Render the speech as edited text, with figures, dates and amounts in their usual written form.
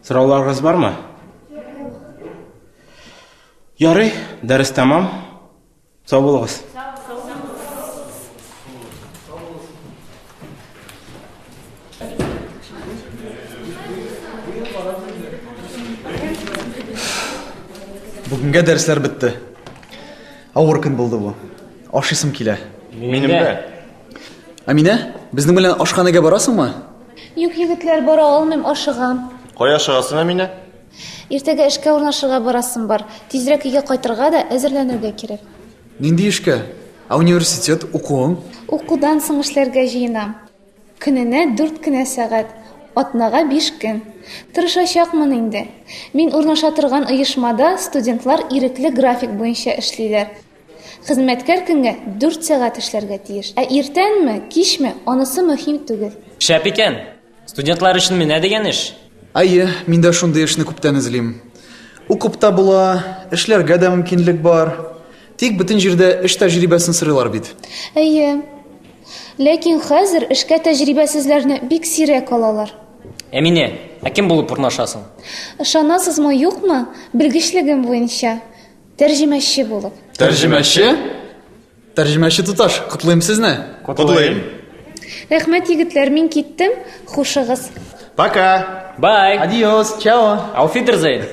Сорауларыгыз бармы? Ярый, дәрес тәмам. Сау булыгыз. Бүгенгә дәресләр бетте. Авыр көн булды бу. Ашыйсым килә. Минем дә. Әминә, безнең белән ашханәгә барасыңмы? Юк, егетләр, бара алмыйм, ашыгам. Кая ашыгасың, Әминә? Иртәгә эшкә урнашырга барасым бар. Тизрәк өйгә кайтырга да әзерләнергә кирәк. Нинди эшкә? Ә университет, укуың? Укудан соң эшләргә җыенам. Көненә дүрт кенә сәгать, атнага биш көн. Тырышачакмын инде. Мин урнаша торган оешмада студентлар ирекле график буенча эшлиләр. Хезмәткәр көнгә дүрт сәгать эшләргә тиеш. Ә иртәнме, кичме, анысы мөһим түгел. Шәп икән! Студентлар өчен менә дигән эш. Әйе, мин дә шундый эшне күптән эзлим. Укып та була, эшләргә дә мөмкинлек бар. Тик бөтен җирдә эш тәҗрибәсен сорыйлар бит. Әйе. Ләкин хәзер эшкә тәҗрибәсезләрне бик сирәк алалар. Әминә, ә кем булып урнашасың? Ышанасызмы, юкмы, белгечлегем буенча тәрҗемәче булып. Тәрҗемәче? Тәрҗемәче туташ, котлыйм сезне. Котлыйм. Рәхмәт, егетләр, мин киттем. Хушыгыз. Пока. Бай. Адиос, чао. Auf Wiedersehen.